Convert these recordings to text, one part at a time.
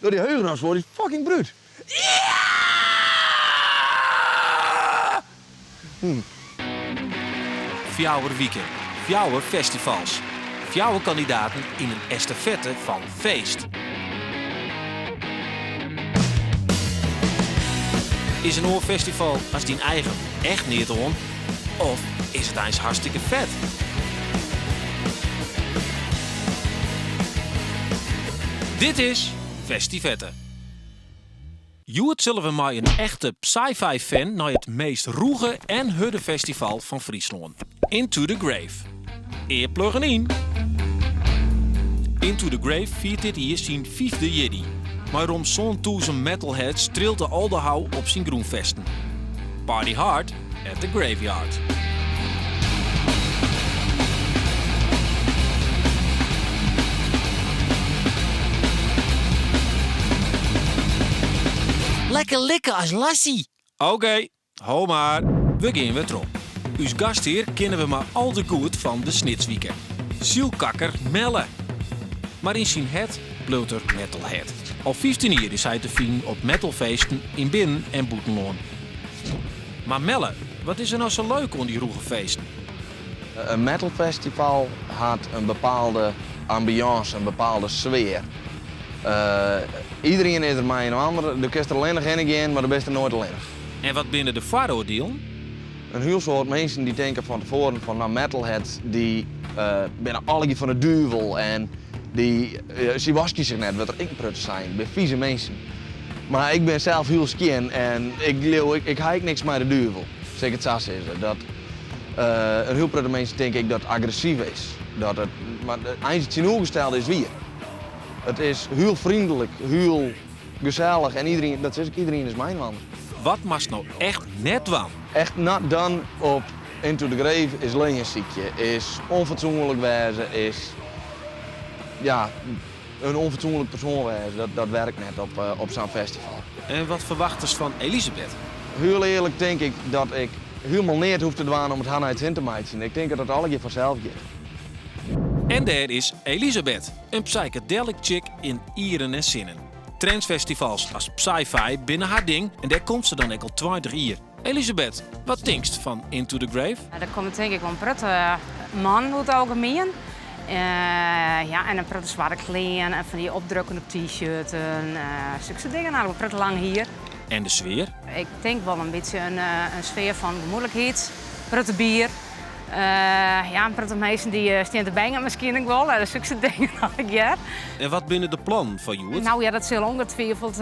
Dat dy heugen as is fucking brút. Fjouwer wiken, fjouwer festivals, fjouwer kandidaten yn in estafette fan feest. Is in oar festival as dyn eigen echt neat oan? Of is it eins hartstikke fet? Dit is Festivette. Hjoed sille we mei in echte Psy-Fi fan nei it meast rûge en hurde festival fan Fryslân, Into the Grave. Earpluggen yn! Into the Grave fiert dit jier syn fyfde jierdei. Mei rom 7000 metalheads trilt de Aldehou op syn grûnfesten. Party hard at the graveyard. Lekker likke as Lassie! Oké, ho mar, we gean wer troch. Us gasthear kinne we mar al te goed fan de Snitswike. Sylkakker Melle. Mar yn syn hert bliuwt er metalhead. Al 15 jier is hy te finen op metalfeesten yn binnen en bûtenlân. Mar Melle, wat is der no sa leuk oan dy rûge feesten? In metalfestival hat in bepaalde ambiance, in bepaalde sfear. Iederien is der mei in ander. Do kinst der allinnich hinne gean, mar do bist der noait allinnich. En wat binne de foaroardielen? In hiel soad minsken dy tinke fan tefoaren fan no metalheads dy binne allegear fan de duvel en dy sy waskje sich net, wurdt der ek in protte sein, binne fize minsken. Mar ik bin sels hiel skjin en ik leau, ik ha ek niks mei de duvel, sil ik it sa sizze. Dat in hiel protte minsken tinke ek dat it agressyf is, dat it, mar eins it tsjinoergestelde is wier. It is hiel frjindlik, hiel gesellich en iederien, dat sis ik, iederien is mei-inoar. Wat moatst no echt net dwaan? Echt not done op Into the Grave is lean sykje, is ûnfatsoenlik wêze, is ja, in ûnfatsoenlik persoan wêze. Dat, dat werkt net op, op sa'n festival. En wat ferwachtest fan Elisabeth? Hiel earlik tink ik dat ik hielendal neat hoech te dwaan om it har nei it sin te meitsjen. Ik tink dat it allegear fansels giet. En dêr is Elisabeth, in psychedelic chick yn ieren en sinnen. Trancefestivals as Psy-Fi binne har ding en dêr komt se dan ek al 20 jier. Elisabeth, wat tinkst fan Into the Grave? Der komme tink ik wol in protte mannen oer it algemien. Ja, en in protte swarte klean en fan dy opdrukken op t-shirten. Sokse dingen, in protte lang hier. En de sfear? Ik tink wol in bytsje in sfear fan gemoedlikheid, protte bier. Ja, in protte minsken dy't stean te bangen miskien ek wol. Sokse dingen allegear. En wat binne de plannen foar hjoed? No ja, dat sil ongetwijfeld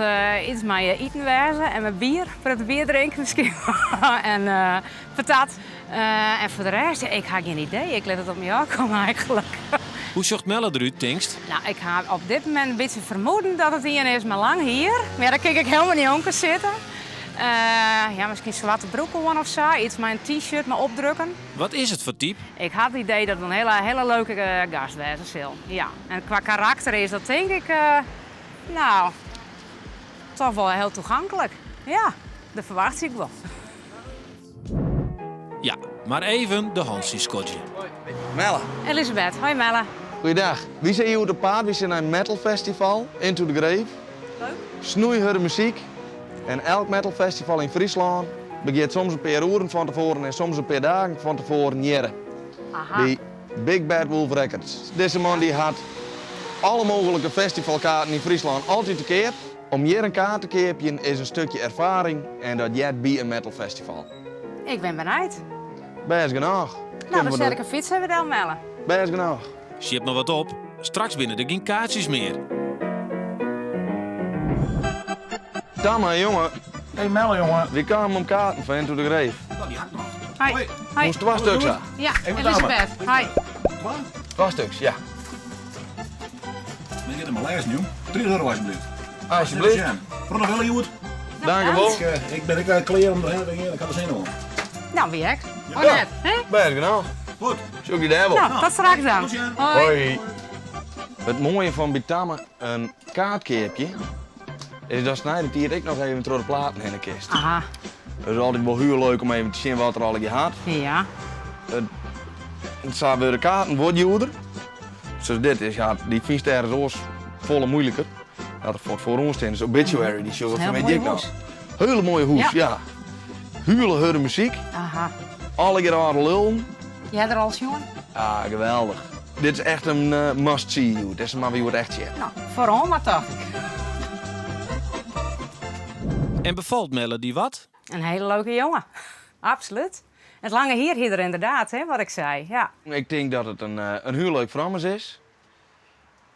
iets mei iten wêze en mei bier. Protte bier drinke miskien en patat. En foar de rest, ja, ik ha gjin idee. Ik lit it op my ôfkomme eigentlik. Hoe sjocht Melle derút, tinkst? No, ik ha op dit momint in bytsje fermoeden dat it ien is mei lang hier. Mar ja, dêr kin ik hielendal njonken sitte. Ja, miskien swarte broek oan of sa. Iets mei in t-shirt mei opdrukken. Wat is it foar type? Ik ha it idee dat it in hiele, hiele leuke gast wêze sil. Ja. En kwa karakter is dat tink ik, no, toch wol hiel toeganklik. Ja, dat ferwachtsje ik wol. Ja, mar even de hantsjes skodzje. Melle. Elisabeth, hoi Melle. Goeiedag. Wy binne hjoed op paad. Wy binne nei in metal festival, Into the Grave. Leuk. Snoeihurde muzyk. En elk metal festival yn Fryslân begjint soms in pear oeren fan tefoaren en soms in pear dagen fan tefoaren hjirre. Aha. By Big Bad Wolf Records. Dizze man dy hat alle mooglike festivalkaarten yn Fryslân altyd te keap. Om hjir in kaart te keapjen is in stikje erfaring en dat heart by in metal festival. Ik bin benijd. Bêst genôch. No, dan set ik in fyts even del, Melle. Bêst genôch. Sjit mar wat op, straks binne der gjin kaartsjes mear. Tamme, jonge. Hey Melle, jonge. Wy kamen om kaarten foar Into the Grave. Oh, dy ha ik noch. Hoi. Hoi. Hoi. Moast twa stuks ha? Ja, Even Elisabeth. Hoi. Twa? Twa stuks, ja. Men giet er mar lêzen, jong. 30 euro alsjeblieft. Alsjeblieft. Protte wille hjoed. Dank je wol. Ik, eh, ik ben ek eh, klear om derhinne te gean. Ik ha der sin oan. Nou, wie ek. Oh, Ja. net, hè? Bêst genôch. Goed. Sjoch ik dy dêr wol. Nou, tot straks dan. Tot sjen. Hoi. Hoi. It moaie fan by Tamme in kaart keapje is datst nei de tiid ek noch even troch de platen hinne kinst. Aha. Dat is altyd wol hiel leuk om even te sjen wat er allegear hat. Ja. It, sa wurde kaarten wol djoerder. Sa dit is, ja, dy fynst ergens oars folle moeiliker. Dat er fuort foaroan stean. Dus Obituary, dy sjogge we Heel fan moaie ek noch. Hele moaie hûs, ja. Hiele hurde muzyk. Aha. Allegear âlde lullen. Je ha der al sjoen? Ah, geweldich. Dit is echt in must-see hjoed. Dizze moatte we hjoed echt sjen. No, foaroan mar tocht ik. En befalt Melle dy wat? In hele leuke jonge. Absolút. It lange hier hie er ynderdaad, hè, wat ik sei. Ja. Ik tink dat it in hiel leuk frommes is.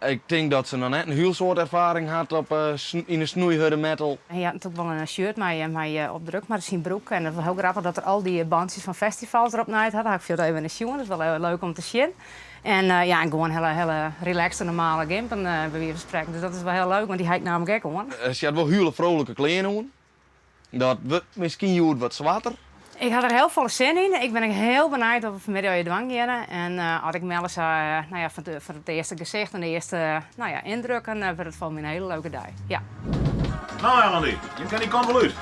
Ik tink dat se noch net in hiel soad erfaring hat op yn de snoeihurde metal. Hy hat natuerlik wol in shirt mei opdruk, mar syn broek. En it is wol hiel grappich dat er al dy bantsjes fan festivals derop naaid hat. Dêr ha ik fierder even nei sjoen. Dat is wol leuk om te sjen. En ja, en gewoan hiele, hiele relaxte, normale gympen, by wize fan sprekken. Dus dat is wol hiel leuk, want dy ha ik namelijk ek oan. Se hat wol hiele frolike klean oan. Dat wurdt miskien hjoed wat swarter. Ik ha der hiel folle sin yn. Ik bin ek hiel benijd wat we fan 'e middei dwaan geane. En as ik Melle sa, no ja, fan it earste gesicht en de earste, no ja, yndrukken, wurdt it folgens my in hiele leuke dei. Ja. No Ellen, jim kinne dy kant wol út.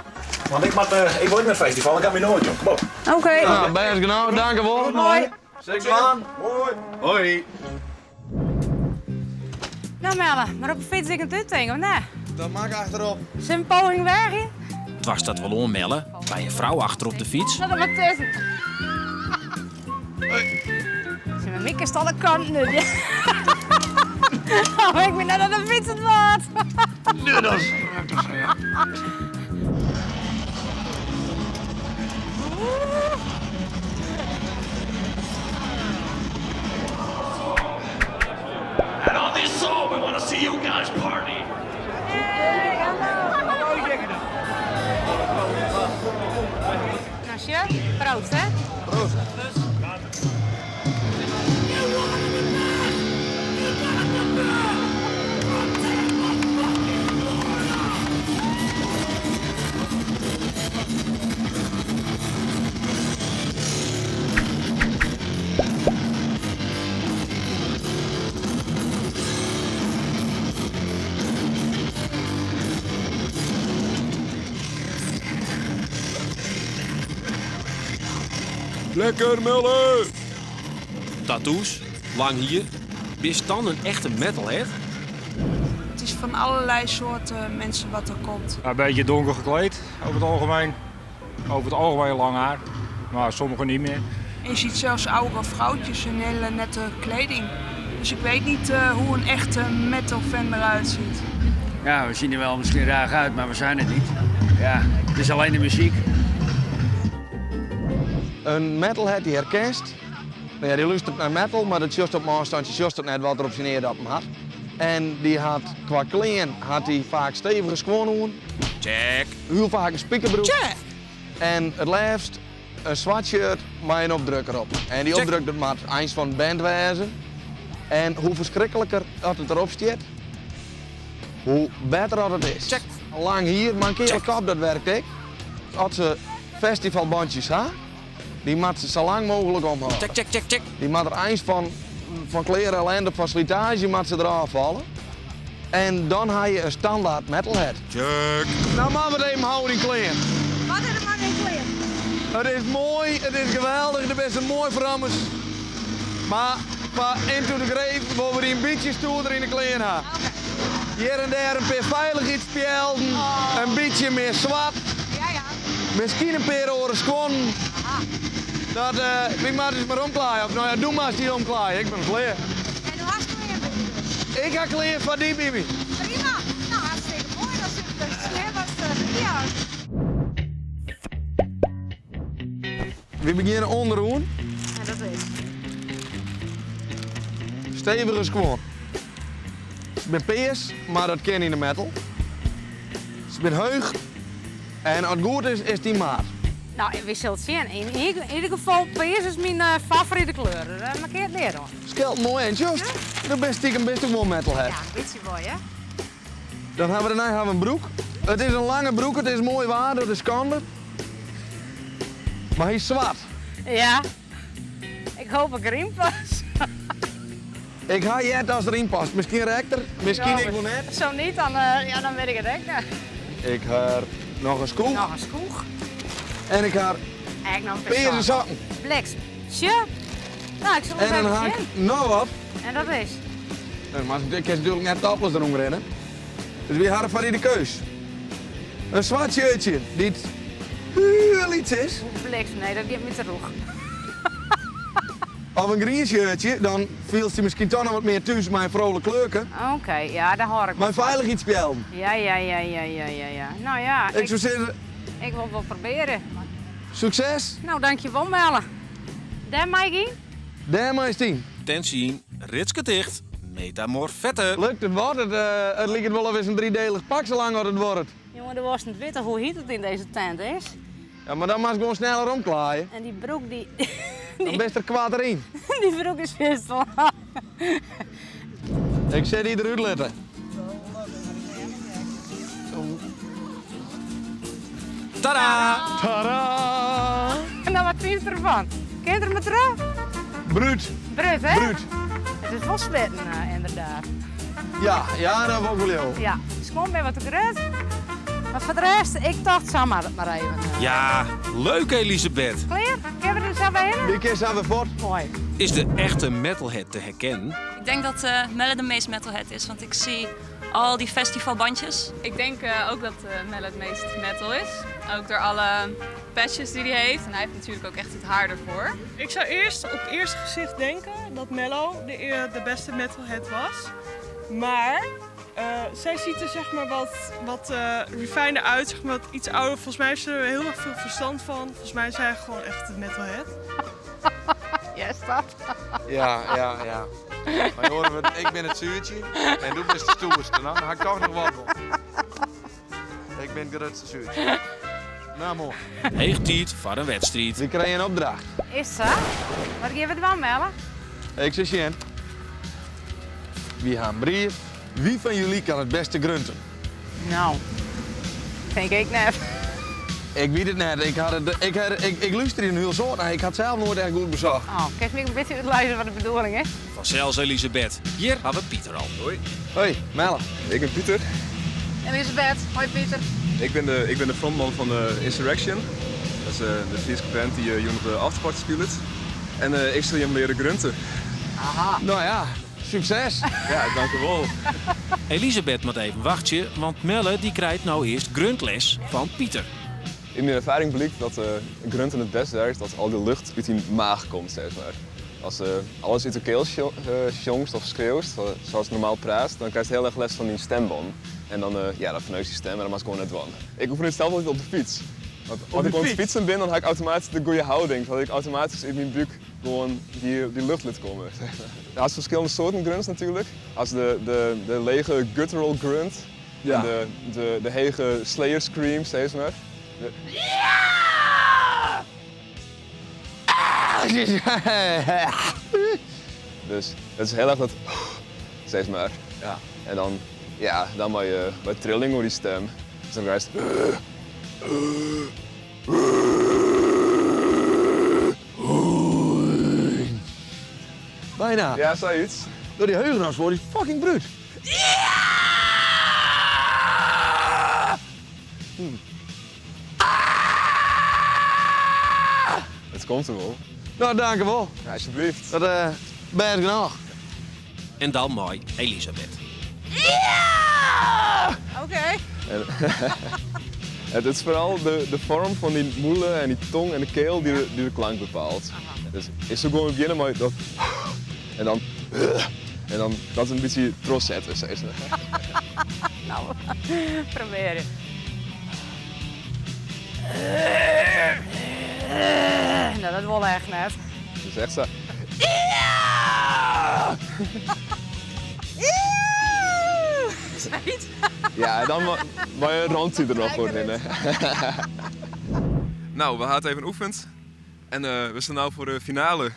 Want ik moat, ik wol ek nei it festival, ik ha myn noait, jong. Kom op. Oké. No, bêst genôch, danke wol. Hoi. Seks dwaan. Hoi. Hoi. No Melle, mar op 'e fyts ek in úttinke, of net? Dat mak achterop. Sil in poging weagje? Doarst dat wol oan, Melle? By in frou achter op de fyts? Dat er wat tussen. Syn myn mic is alle kanten út. Oh, ik bin net oan de fyts it waard. Nee, dat is And on this song, we want to see you guys party. Nou, sjoch, proost hè. Proost. Lekker Melle! Tattoos, lang hier. Bist dan in echte metalhead? Het is van allerlei soorten mensen wat er komt. Een beetje donker gekleed over het algemeen. Over het algemeen lang haar, maar sommigen niet meer. En je ziet zelfs oudere vrouwtjes in hele nette kleding. Dus ik weet niet hoe een echte metal fan eruit ziet. Ja, we zien er wel misschien raar uit, maar we zijn het niet. Ja, het is alleen de muziek. In metalhead dy herkenst, no ja, dy lústeret nei metal, mar dat sjochst op in ôfstântsje sjochst it net wat er op syn eardappen hat. En dy hat kwa klean hat hy faak stevige skuon oan. Check. Hiel faak in spikerbroek. Check. En it leafst in swart shirt mei in opdruk derop. En dy Check. opdruk dat moat eins fan in band wêze. En hoe ferskrikliker dat it derop stiet, hoe better dat it is. Check. Lang hier, mar in keale kop dat werkt ek. As se festivalbandjes ha, dy moat se sa lang mooglik omhâlde. Check, check, check, check. Dy moat der eins fan, fan kleare ellende, fan slitaazje moat se derôf falle. En dan ha je in standaard metalhead. Check. Nou moatte we it even hawwe oer dyn klean. Wat is der mei myn klean? It is moai, it is geweldich, do bist in moai frommes. Mar foar Into the Grave wolle we dy in bytsje stoerder yn de klean ha. Hjir en dêr in pear feilichheidsspjelden, in bytsje mear swart. Miskien in pear oare skuonnen. Dat, wy moatte ús mar omklaaie. Of no ja, do moatst dy omklaaie, ik bin klear. En do hast klean by dy dus? Ik ha klean foar dy by my. Prima. No, hartstikke moai. Dan sil ik best sjen watst by dy hast. Wy begjinne ûnderoan. En dat is? Stevige skuon. Se binne pears, mar dat kin yn de metal. Se binne heech en as it goed is, is dyn maat. No, wy sille it sjen. Yn ieder gefal, pears is myn favorite kleur. Dêr mankearret neat oan. Skeelt moai en just, do bist stiekem bist ek wol metalhead. Ja, in bytsje wol, ja. Dan hawwe we dêrnei hawwe we in broek. It is in lange broek, it is moai waar, dat is skande. Mar hy is swart. Ja, ik hoop ik deryn pas. Ik ha heard datst deryn past. Miskien rekt er, miskien ek wol net. Zo niet, dan, ja, dan wit ik it ek net. Ik ha noch in skoech. Noch in skoech. En ik ha Ek noch in pear pearse sokken. sokken. Bliks. Sjoch. No, ik sil En ris dan even ha ik sjen. noch wat. En dat is? Nee, mar ik kin natuerlik net topless derûnder rinne. Dus wy hawwe foar dy de keus. In swart shirtje dy't hiel lyts is. Bliksem, nee, dat giet my te rûch. Of in grien shirtje, dan fielst dy miskien toch noch wat mear thús mei in vrolijk kleurke. Oké, ja, dêr hâld ik wol Mei fan. feilichheidspeallen. Ja, ja, ja, ja, ja, ja, ja. No ja, Ik soe sizze. Ik wol it wol probearje. Sukses! No, dankjewol Melle. Dêr mei ik yn? Dêr meist yn. Tentsje yn, ritske ticht, metamorfette. Lukt it wat? It it liket wol of is in driedelich pak sa lang as it duorret. Jonge, do wolst net witte hoe hyt it yn dizze tent is. Ja, mar dan moatst gewoan sneller omklaaie. En dy broek dy. Dan bist der koarter yn. Dy broek is fierste lang. Ik sil dy derút litte. Tada! Tada! No, wat fynst derfan? Kin er mei troch? Brút. Brut, hè? Brut. It is wol switten, ynderdaad. Ja, ja, dat wol ik wol leauwe. Ja, skuon binne wat te grut. Mar foar de rest, ik tocht sa mar it mar even. Ja, leuk Elisabeth. Klear? Kinne we der sa wer hinne? Wy kinne sa wer fuort. Moai. Is de echte metalhead te herkennen? Ik denk dat Melle de meest metalhead is, want ik zie al die festivalbandjes. Ik denk ook dat Melle het meest metal is. Ook door alle patches die hij heeft. En hij heeft natuurlijk ook echt het haar ervoor. Ik zou eerst op eerste gezicht denken dat Mello de beste metalhead was. Maar zij ziet er wat, wat refinder uit, wat iets ouder. Volgens mij heeft ze er heel erg veel verstand van. Volgens mij is zij gewoon echt de metalhead. Ja, dat. Ja, ja, ja. Maar horen we, ik ben het zuurtje en du bist de stoerste. Nou, dan ga ik toch nog wat doen. Ik ben het grootste zuurtje. Nou, mooi. Heech tiid foar in wedstriid. We krijgen een opdracht. Is sa? Wat gean we dwaan, Melle? Ik sil sjen. Wy ha in brief. Wie fan jullie kan het beste grunten? Nou, tink ik net. Ik wit it net. Ik, had it, ik, had, ik, ik lústerje in hiel soad, mar ik ha it sels noait echt goed besocht. Oh, kinst my in bytsje útlizze wat de bedoeling is? Fansels Elisabeth. Hjir ha we Pieter al. Hoi. Hoi, Melle. Ik ben Pieter. Elisabeth, hoi Pieter. Ik ben de frontman fan de Insurrection. Dat is de Fryske band dy't jûn op de afterparty spilet. En ik sil jim leare grunten. Aha. Nou ja, sukses. Ja, dankjewol. Elisabeth moat even wachtsje, want Melle dy krijt no earst gruntles fan Pieter. In myn erfaring blykt dat grunten het best werkt as al dy lucht út dyn maach komt, sis mar. As alles út de keel sjongst of skreaust, sa ast normaal praatst, dan krijst hiel erch lêst fan dyn stembân. En dan, ja, dan ferneukst dyn stem en dat moatst gewoan net dwaan. Ik oefen it sels altyd op de fyts. Want as ik oan it fytsen bin, dan ha ik automatysk de goede houding, sadat ik automatysk út myn búk gewoan dy lucht lit komme. Hast ferskillende soarten grunts natuerlik. Hast de lege guttural grunt en de hege slayer scream, sis mar. Dus it is hiel erch dat sis mar. En dan, ja, dan mei trilling oer dy stem. Dus dan krijst. Bijna. Ja, sayts. Door die heugenarswoord is fucking bruut. It komt der wol. Nou, dankjewol. Ja, alsjeblieft. Dat uh, bêst genôch. En dan mei Elisabeth. Oké. Het is foaral de foarm fan dyn mûle en dy tong en de keel dy't de klank bepaalt. Dus ik soe gewoan begjinne mei dat en dan en dan dat in bytsje trochsette, sis mar. Nou, probearje. Nou, dat wol echt net. Dus echt sa. Ja, en dan mei in rantsje der noch oerhinne. Nou, we ha it even oefend en we stean no foar de finale.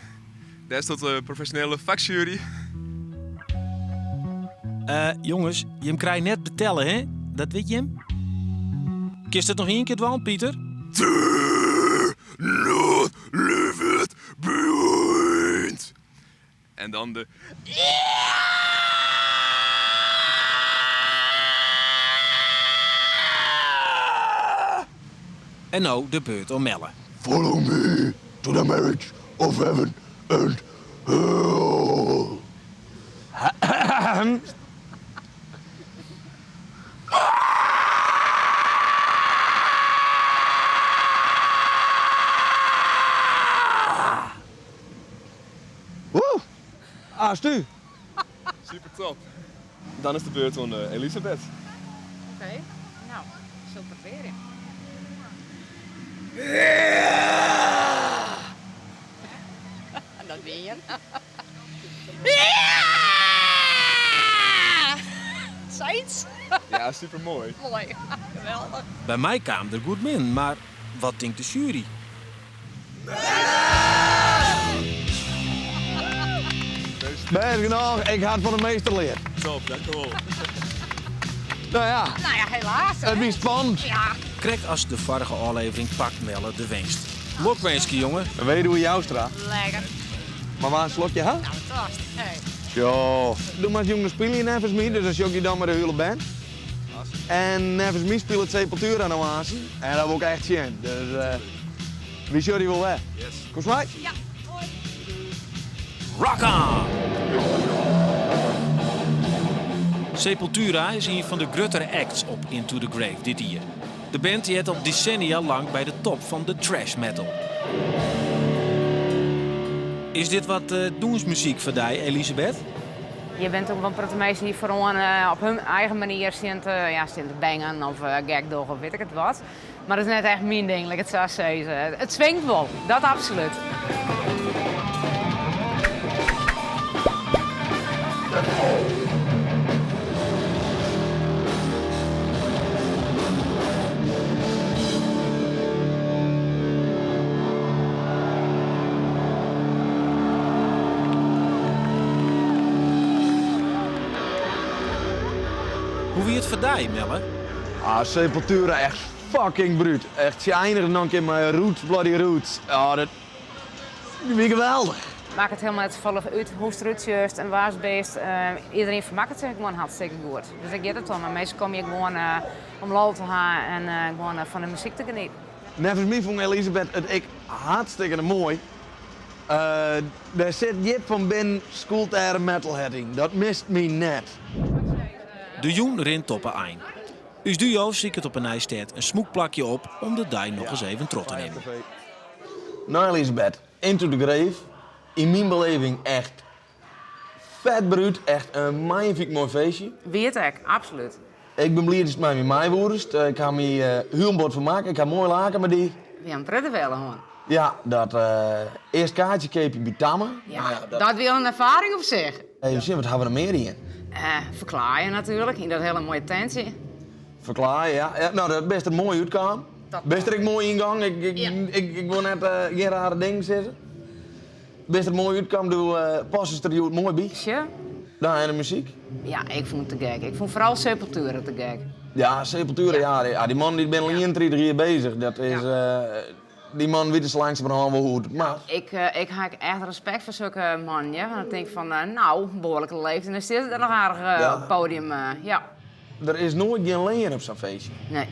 Dêr stiet de profesjonele faksjuery. Jonges, jim krije net betelle, hè? Dat wit jim? Kinst it noch ien kear dwaan, Pieter? Do not leave it behind. En dan de. En no de beurt oan Melle. Follow me to the marriage of heaven and hell. Hast u? Super top. Dan is de beurt oan Elisabeth. Oké, nou, ik sil probearje. Dat wie ien. Sayts. Ja, super moai. Moai, geweldich. By my kaam der goed min, mar wat tinkt de sjuery? Bêst genôch, ik ha it fan de meester leard. Top, dankjewol. Nou ja. Nou ja, helaas. It wie spannend. Ja. Krekt as de foarige ôflevering pakt Melle de winst. Lokwinske, jonge. Weduwe Joustra. Lekker. Mar wa in slokje ha? Nou, tost. Hey. Sjo. Do moatst jûn spylje neffens my, dus dan sjoch ik dy dan mei de hiele band. En neffens my spilet Sepultura no aansen. En dat wol ik echt sjen. Dus uh, wy sjogge dy wol wer. Yes. Komst mei? Ja, hoi. Rock on! Sepultura is ien fan de gruttere acts op Into the Grave dit jier. De band heart al desennia lang by de top fan de thrash metal. Is dit wat uh, dûnsmuzyk foar dy, Elisabeth? Je bent ook wel in protte minsken dy't foaroan op hun eigen manier stean te, ja, stean te bangen of gek dogge of wit ik it wat. Mar dat is net echt myn ding, lit ik it sa sizze. It swingt wol, dat absolút. Hoe wie it foar dy, Melle? Ah, Sepultura echt fucking brút. Echt, se einigen noch in kear mei Roots, Bloody Roots. Ah, dat wie geweldich. Makket helemaal net safolle út hoe'tst derút sjochst en wa'tst bist. Iedereen fermakket sich gewoan hartstikke goed. Dus dêr giet it om. En minsken komme hjir gewoan om lol te ha en gewoan fan de muzyk te genieten. Neffens my fûn Elisabeth it ek hartstikke moai. Der sit djip fan binnen skûlt dêr in metalhead yn. Dat mist my net. De jûn rint op 'e ein. Us duo siket op 'e Nijstêd in smûk plakje op om de dei nochris even troch te nimmen. No Elisabeth, Into the Grave, yn myn beleving echt fet brút, echt in magnifyk moai feestje. Wie it ek, absolút. Ik bin bliid datst mei my meiwoest. Ik ha my hiel bot fermakke, ik ha moai lake mei dy. Wy ha in protte wille hân. Ja, dat earst kaartsje keapje by Tamme. Ja, dat wie al in erfaring op sich. Even sjen, wat ha we noch mear dien? Ferklaaie natuerlik, yn dat hiele moaie tentsje. Ferklaaie, ja. ja. No, dat bist der moai útkaam. Bist der ek moai yngongen. Ik, ik, ik, ik wol net gjin rare dingen sizze. Bist der moai útkaam, do pastest der hjoed moai by. Sjoch. Nou, en de muzyk? Ja, ik fûn it te gek. Ik fûn foaral Sepultura te gek. Ja, Sepultura, ja. ja. Dy mannen dy binne al 31 jier bezich. Dat is, ja. Dy mannen witte sa langsumerhân wol hoe't it moat. Ik, ik ha echt respekt foar sokke mannen, ja. Want dan tink ik fan, nou, behoarlike leeftijd en dan stiet er noch aardich ja. op it podium. Ja. Der is noait gjin lean op sa'n feestje. Nee.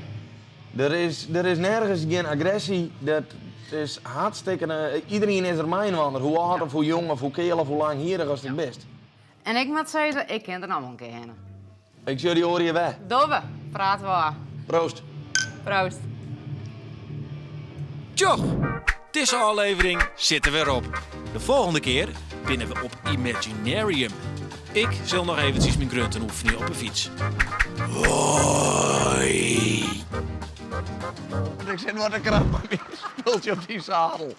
Der is nergens gjin agresje. Dat is hartstikke. Iedereen is der mei-inoar, hoe âld of hoe jong of hoe keal of hoe langhierrich ast ek bist. En ik moat sizze, ik kin der noch wol in kear hinne. Ik sjoch dy oare jier wer. Dogge we. Praat ôf. Proost. Proost. Tsjoch! Dizze ôflevering sit der wer op. De folgjende kear binne we op Imaginarium. Ik sil noch eventsjes myn grunten oefenje op 'e fyts. Hoi! Ik sit wat te krap mei myn spultsje op dy sadel.